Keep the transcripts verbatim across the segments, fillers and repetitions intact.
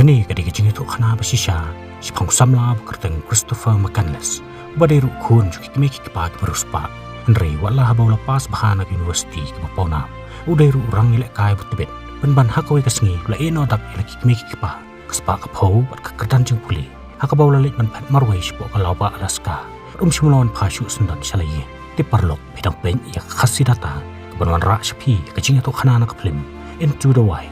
Kane ka dei ka jingïathuhkhana ba shisha shaphang u samla ba kyrteng Christopher McCandless, uba dei ruh khun jong ki kmie ki kpa kiba riewspah. Hynrei wat la haba u la pass bha na ka university kaba pawnam, u dei ruh u rangïalehkai ba tbit. Pynban ha kawei ka sngi u la ïehnoh dak ïa la ki kmie ki kpa, ka spah ka phew bad ka kyrdan jingpule, ha kaba u la leit ban phet marwei shapoh ka lawbah Alaska. Bad um shym la wan phai shuh syndon sha la ïing. Te paralok, phi dang peit ïa ka Khasi Data kaban wanrah sha phi ïa ka jingïathuhkhana na ka phlim Into the Wild.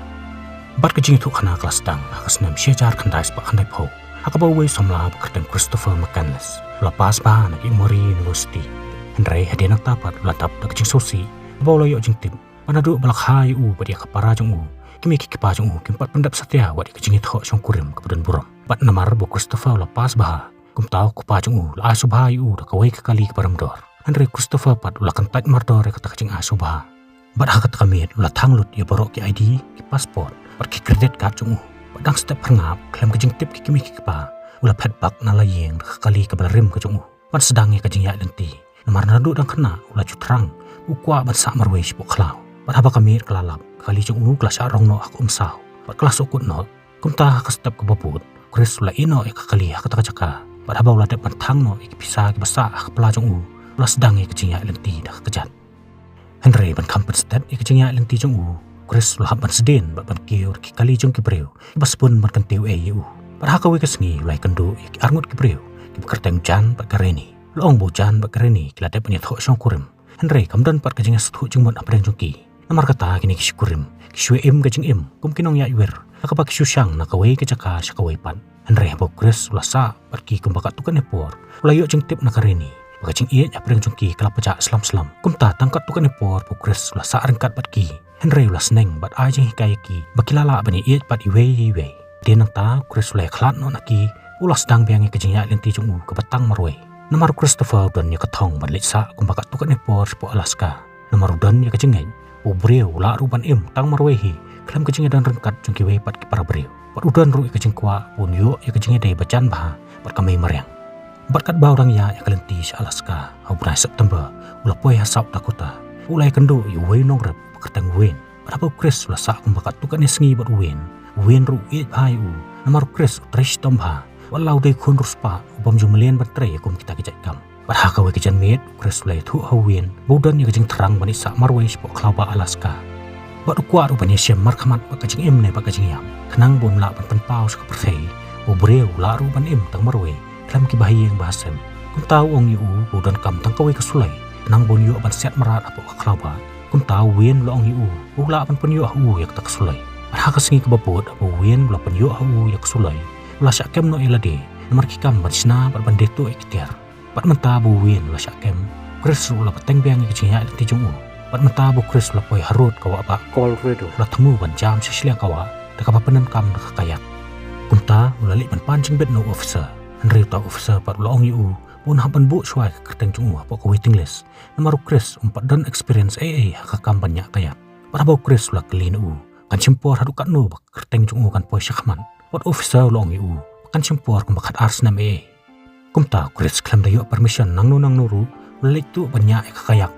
Bad ka jingïathuhkhana ka la sdang ha ka snem shi hajar khyndai spah khyndai phew, ha kaba uwei u samla ba kyrteng Christopher McCandless u la pass bha na ka Emory University. Hynrei hadien nangta pat u la dap da ka jingsngewsih haba u la ïoh jingtip ba naduh ba la kha ïa u bad ïa ka para jong u, ki kmie ki kpa jong u kim pat pyndep satia wat ïa ka jingïathoh shongkurim kaba don burom. Bad namar ba u Christopher u la pass bha, kumta u kpa jong u u la ai sngewbha ïa u da kawei ka kali kaba rem dor. Hynrei u Christopher pat u la kyntait mardor ïa kata ka jingai sngewbha. Bad ha kata ka miet u la thang lut ïa baroh ki I D, ki passport bad ki credit card jong u. Bad dang step pyrngap, khlem ka jingtip ki kmie ki kpa, u la phet bak na la ïing da ka kali kaba la rim ka jong u ban sdang ïa ka jingïaid lynti. Namar naduh dang khynnah u la ju thrang u kwah ban sah marwei shapoh khlaw. Bad haba ka miet ka la lap, ka kali jong u ka la shah rong noh ha ka umsaw bad ka la sngewkut noh. Kumta ha ka step kaba bud, u Chris u la ïehnoh ïa ka kali ha kata ka jaka. Bad haba u la dep ban thang noh ïa ki pisa kiba sah ha ka pla jong u, u la sdang ïa ka jingïaid lynti da ka kjat. Hynrei ban kham pynstet ïa ka jingïaid lynti jong u, u Chris u la hap ban sdien bad ban kiew da ki kali jong ki briew kiba sbun ban kyntiew ei ïa u. Bad ha kawei ka sngi u la ïakynduh ïa ki arngut ki briew kiba kyrteng Jan bad ka Reni. U la ong ba u Jan bad ka Reni ki la dep ban ïathoh shongkurim, hynrei kam don pat ka jingïasngewthuh jingmut hapdeng jong ki. Namar kata kine ki shongkurim ki shu im ka jingim kum ki nongïaid wir, ha kaba ki shu shang na kawei ka jaka sha kawei pat. Hynrei haba u Chris u la sah bad ki kumba katto katne por, u la ïoh jingtip na ka Reni ba ka jingïeit hapdeng jong ki ka la pjah slem slem. Kumta tang katto katne por ba u Chris u la sah ryngkat bad ki, hynrei u la sneng bad ai jinghikai ïa ki ba ki la lah ban ïeit pat iwei ïa iwei. Te nangta u Chris u la ïakhlad noh na ki, u la sdang biang ïa ka jingïaid lynti jong u kaba tang marwei. Namar u Christopher u don ïa ka thong ban leit sah kumba katto katne por shapoh Alaska. Namar u don ïa ka jingngeit ba u briew u lah ruh ban im tang marwei hi khlem ka jingïadon ryngkat jong kiwei pat ki para briew. Bad u don ruh ïa ka jingkwah ba un ïoh ïa ka jingïadei ba jan bha bad ka mei mariang. Bad katba u dang ïaid ïa ka lynti sha Alaska, ha u bnai September u la poi ha South Dakota. U la ïakynduh ïa uwei u nongrep ba kyrteng Wayne. Bad haba u Chris u la sah kumba katto katne sngi bad u Wayne, u Wayne ruh u ïeit bha ïa u. Namar u Chris u trei shitom bha, wat la u dei khun riewspah u bym ju mlien ban trei ïa kum kita ki jait kam. Bad ha kawei ka janmiet u Chris u la ïathuh ha u Wayne ba u don ïa ka jingthrang ban leit sah marwei shapoh khlawbah Alaska. Bad u kwah ruh ban ïashem markhmat bad ka jingim ne bad ka jingïap, khnang ba un lah ban pynpaw sha ka pyrthei ba u briew u lah ruh ban im tang marwei khlem kiba ha ïing ba ha sem. Kumta u ong ïa u ba u donkam tang kawei ka suloi khnang ba un ïoh ban siat mrad hapoh ka khlawbah. Kumta u Wayne u la ong ïa u ba u lah ban pynïoh ha u ïa kata ka suloi. Bad ha ka sngi kaba bud haba u Wayne u la pynïoh ha u ïa ka suloi, u la shah kem noh ïa lade namar ki kam ban shna bad ban die tuh ïa ki tiar. Bad mynta ba u Wayne u la shah kem, u Chris ruh u la bteng biang ïa ka jingïaid lynti jong u. Bad mynta ba u Chris u la poi harud ka wah bah Colorado, u la thmu ban jam sha shiliang ka wah da kaba pyndonkam da ka kayak. Kumta u la leit ban pan jingbit na u officer. Hynrei uta u officer pat u la ong ïa u ba un hap ban buh shuwa ïa ka kyrteng jong u hapoh ka waiting list, namar u Chris um pat don experience ei ei ha ka kam ban ñiah kayak. Bad haba u Chris u la kylli na u kan shim por haduh katno ba ka kyrteng jong u kan poi shakhmat, uta u officer u la ong ïa u ba kan shim por kumba khatar snem ei ei. Kumta u Chris khlem da ïoh permission nangno nangno ruh u la leit tuh ban ñiah ïa ka kayak.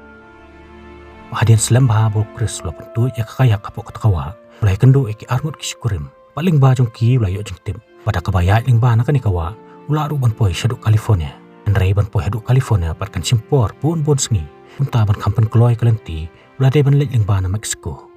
Bad hadien slem bha ba u Chris u la pyntuid ïa ka kayak hapoh kata ka wah, u la ïakynduh ïa ki arngut ki shongkurim. Bad lyngba jong ki u la ïoh jingtip ba da kaba ïaid lyngba na kane ka wah u lah ruh ban poi shaduh California. Hynrei ban poi haduh California pat kan shim por bun bun sngi. Kumta ban kham pynkloi ïa ka lynti u la dei ban leit lyngba na Mexico.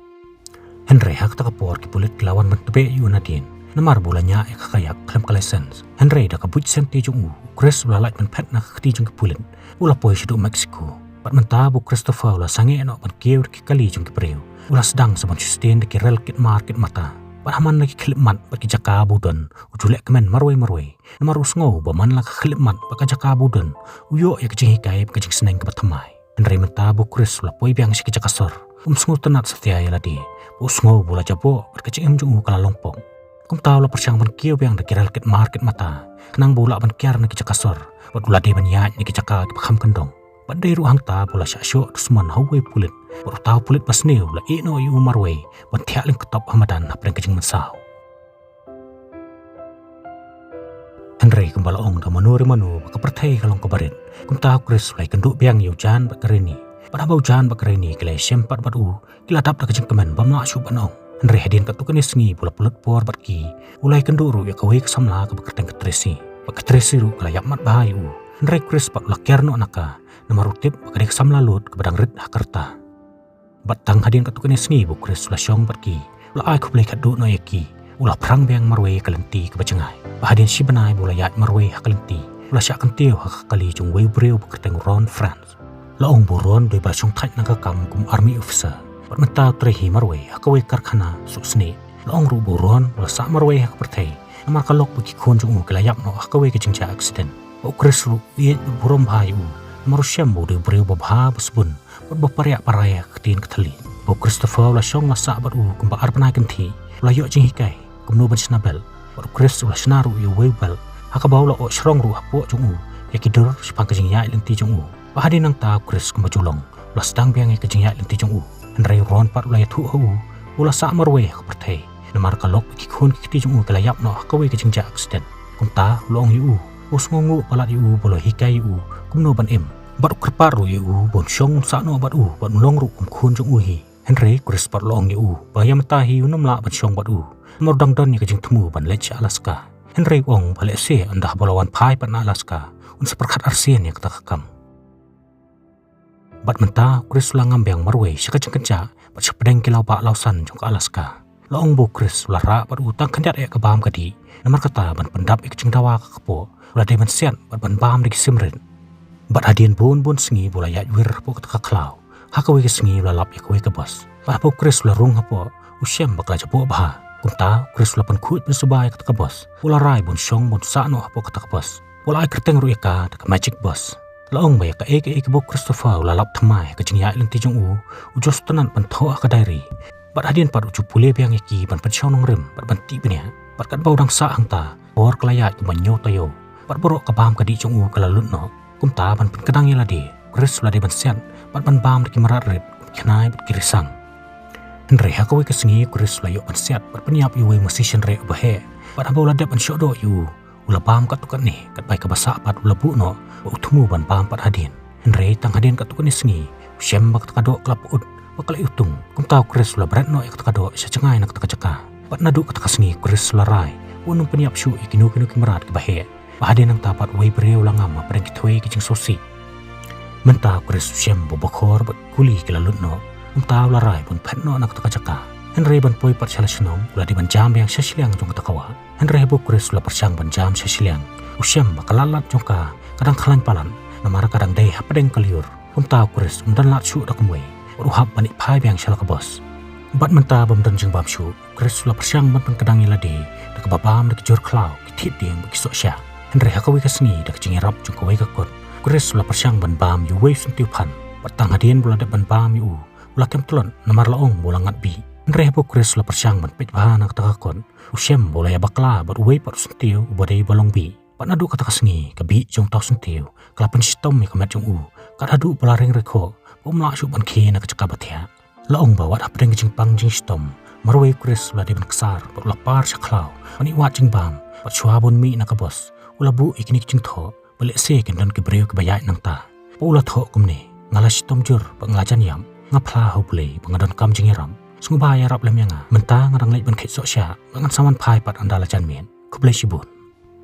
Hynrei ha kata ka por ki pulit ki la wan ban tbeh ïa u nadien namar ba u la ñiah ïa ka kayak khlem ka license. Hynrei da ka buit sngewthuh jong u, u Chris u la lait ban phet na ka kti jong ki pulit, u la poi shaduh Mexico. Bad mynta ba u Christopher u la sangeh noh ban kiew da ki kali jong ki briew, u la sdang sa ban shu sdien da ki rel kit mar kit mata. Bad ha man la ki khyllipmat bad ki jaka ba u don u ju leh kmen marwei marwei, namar u sngew ba man la ka khyllipmat bad ka jaka ba u don u ïoh ïa ka jinghikai bad ka jingsneng kaba thymmai. Hynrei mynta ba u Chris u la poi biang sha ki jaka sor, um sngewtynnat satia ïa lade, ba u sngew ba u la jaboh bad ka jingim jong u ka la long pong. Kumta u la pyrshang ban kiew biang da ki rel kit mar kit mata khnang ba u lah ban kiar na ki jaka sor, bad u la dei ban ïaid na ki jaka kiba kham kyndong. Bad dei ruh hangta ba u la shah shoh dusmon ha uwei u pulit, bad uta u pulit basniew u la ïehnoh ïa u marwei ban thiah lyngkotop ha madan hapdeng ka jingmynsaw. Hynrei kumba la ong da mano re mano ba ka pyrthei ka long kaba rit, kumta u Chris u la ïakynduh biang ïa u Jan bad ka Reni. Bad haba u Jan bad ka Reni ki la ïashem pat bad u, ki la dap da ka jingkmen bym lah shuh ban ong. Hynrei hadien katto katne sngi ba u la pynlut por bad ki, u la ïakynduh ruh ïa kawei ka samla kaba kyrteng ka Tracy. Bad ka Tracy ruh ka la ïap mat bha ïa u. Hynrei u Chris pat u la kiar noh na ka, namar u tip ba ka dei ka samla lut kaba dang rit ha ka rta. Bad tang hadien katto katne sngi ba u Chris u la shong bad ki, u la ai khublei khatduh noh ïa ki. U la phrang biang marwei ïa ka lynti kaba jngai. Bad hadien shi bnai ba u la ïaid marwei ha ka lynti, u la shah kyntiew ha ka kali jong uwei u briew ba kyrteng u Ron Franz. La ong ba u Ron u dei ba la shongthait na ka kam kum army officer, bad mynta u trei hi marwei ha kawei ka karkhana suhsnieh. La ong ruh ba u Ron u la sah marwei ha ka pyrthei namar ka lok ba ki khun jong u ki la ïap noh ha kawei ka jingjia accident. Bad u Chris ruh u ïeit bad burom bha ïa u, namar u shem ba u dei u briew ba bha ba sbun bad ba pariah parai ha ka ktien ka thylliej. Bad u Christopher u la shong la sah bad u kumba ar bnai kynthih, u la ïoh jinghikai kumno ban shna belt. Bad u Chris u la shna ruh ïa uwei u belt ha kaba u la ïoh shrong ruh hapoh jong u ïa ki dur shaphang ka jingïaid lynti jong u. Bad hadien nangta u Chris kumba ju long u la sdang biang ïa ka jingïaid lynti jong u. Hynrei u Ron pat u la ïathuh ha u, u la sah marwei ha ka pyrthei namar ka lok ba ki khun ki kti jong u ki la ïap noh ha kawei ka jingjia accident. Kumta u la ong ïa u, u sngewnguh palat ïa u ba u la hikai ïa u kumno ban im. Bad u kyrpad ruh ïa u ba un shong un sah noh bad u bad un long ruh kum khun jong u hi. Hynrei u Chris pat u la ong ïa u ba ïa mynta hi un ym lah ban shong bad u, namar u dang don ïa ka jingthmu ban leit sha Alaska. Hynrei u ong ba lehse ynda haba u la wan phai pat na Alaska, un sa pyrkhat arsien ïa kata ka kam. Bad mynta u Chris u la ngam biang marwei sha ka jingkynjah bad sha pdeng ki lawbah lawsan jong ka Alaska. La ong ba u Chris u la rah bad u tang khyndiat eh ka bam ka dih, namar kata ban pyndap ïa ka jingdawa ka kpoh u la dei ban siat bad ban bam da ki sim rit. Bad hadien bun bun sngi ba u la ïaid wir hapoh kata ka khlaw, ha kawei ka sngi u la lap ïa kawei ka bos. Bad haba u Chris u la rung hapoh, u shem ba ka la jaboh bha. Kumta u Chris u la pynkhuid pynsuba ïa kata ka bos. U la rai ba un shong ba un sah noh hapoh kata ka bos. U la ai kyrteng ruh ïa ka da ka Magic Bus. La ong ba ïa kaei kaei kaba u Christopher u la lap thymmai ha ka jingïaid lynti jong u, u ju sngewtynnat ban thoh ha ka diary. Bad hadien pat u ju pule biang ïa ki ban pynshong nongrim bad ban tih bniah. Bad katba u dang sah hangta, por ka la ïaid kumba hynñiew taïew. Bad baroh ka bam ka dih jong u ka la lut noh. Kumta ban pynkdang ïa lade, u Chris u la dei ban siat bad ban bam da ki mrad rit, ki khnai bad ki risang. Hynrei ha kawei ka sngi u Chris u la ïoh ban siat bad pynïap ïa uwei u masi shynreh uba heh. Bad haba u la dep ban shoh doh ïa u, u la bam katto katne, katba ïa kaba sah pat u la buh noh, bad u thmu ban bam pat hadien. Hynrei tang hadien katto katne sngi, u shem ba kata ka doh ka la pyut bad ka la iwtung. Kumta u Chris u la bret noh ïa kata ka doh sha jngai na kata ka jaka. Bad naduh kata ka sngi u Chris u la rai ba un ym pynïap shuh ïa kino kino ki mrad kiba heh. Bad hadien nangta pat uwei u briew u la ngam hapdeng ki three ki jingsngewsih. Mynta u Chris u shem ba u Bakhor bad u Kuli ki la lut noh. Kumta u la rai ba un phet noh na kata ka jaka. Hynrei ban poi pat sha la shnong u la dei ban jam biang sha shiliang jong kata ka wah. Hynrei haba u Chris u la pyrshang ban jam sha shiliang, u shem ba ka lad lad jong ka ka dang khlaiñ palat, namar ka dang dei hapdeng ka lyiur. Kumta u Chris um don lad shuh da kumwei, bad u hap ban ïaid phai biang sha la ka bos. Bad mynta bym don jingbam shuh, u Chris u la pyrshang ban pynkdang ïa lade da kaba bam da ki jhur khlaw, ki thied dieng bad ki sohshah. Hynrei ha kawei ka sngi da ka jingïarap jong kawei ka kot, u Chris u la pyrshang ban bam ïa uwei u syntiew phan. Bad tang hadien ba u la dep ban bam ïa u, u la kem tlot namar la ong ba u la ngat bih. Hynrei haba u Chris u la pyrshang ban peit bha na kata ka kot, u shem ba u la ïabakla bad uwei pat u syntiew uba dei ba long bih. Bad naduh kata ka sngi ka bih jong uta u syntiew ka la pynshitom ïa ka met jong u, kat haduh ba la ring rikhoh ba um lah shuh ban khie na ka jaka ba thiah. La ong ba wat hapdeng ka jingpang jingshitom, marwei u Chris u la dei ban ksar bad u la par sha khlaw ban ïa wad jingbam. Bad shuwa ba un mih na ka bos, u la buh ïa kine ki jingthoh ba lehse kin don ki briew kiba ïaid nangta. Bad u la thoh kumne: Nga la shitom jur bad nga la jan ïap. Nga phla ha U Blei ba nga donkam jingïarap. Sngewbha ïarap lem ïa nga. Mynta nga dang leit ban kheit sohshah bad ngan sa wan phai pat ynda la jan miet. Khublei shibun.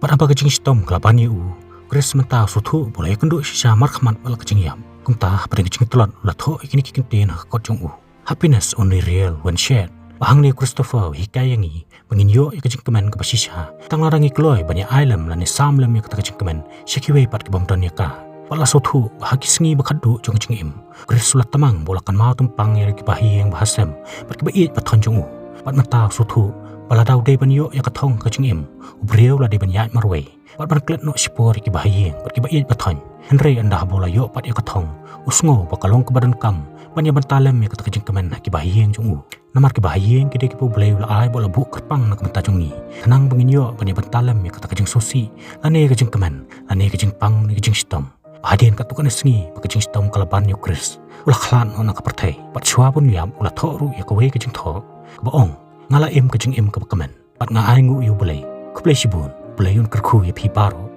Bad haba ka jingshitom ka la ban ïa u, u Chris mynta u sngewthuh ba u la ïakynduh shisha markhmat bad la ka jingïap. Kumta hapdeng ka jingtlot u la thoh ïa kine ki kyntien ha ka kot jong u: Happiness only real when shared. Bad hangne u Christopher u hikai ïa ngi ba ngin ïoh ïa ka jingkmen kaba shisha tang lada ngi kloi ban ïa ai lem lane sam lem ïa kata ka jingkmen sha kiwei pat ki bym don ïa ka. Bad la sngewthuh ba ha ki sngi ba khatduh jong ka jingim, u Chris u la tmang ba u la kynmaw tympang ïa ki bahaïing bahasem bad kiba ïeit bathoiñ jong u. Bad mynta u sngewthuh ba lada u dei ban ïoh ïa ka thong ka jingim, u briew u la dei ban ïaid marwei bad ban klet noh shipor ïa ki bahaïing bad kiba ïeit bathoiñ. Hynrei ynda haba u la ïoh pat ïa ka thong, u sngew ba ka long kaba donkam ban ïa bynta lem ïa kata ka jingkmen ha ki bahaïing jong u. Namar ki bahaïing ki dei kiba U Blei u la ai bad u la buh kyrpang na ka bynta jong ngi, khnang ba ngin ïoh ban ïa bynta lem ïa kata ka jingsngewsih lane ka jingkmen lane ka jingpang ne ka jingshitom. Bad hadien katto katne sngi ba ka jingshitom ka la ban ïa u Chris, u la khlad noh na ka pyrthei. Bad shuwa ban ïap u la thoh ruh ïa kawei ka jingthoh kaba ong: Nga la im ka jingim kaba kmen bad nga ainguh ïa U Blei. Khublei shibun. U Blei un kyrkhu ïa phi baroh.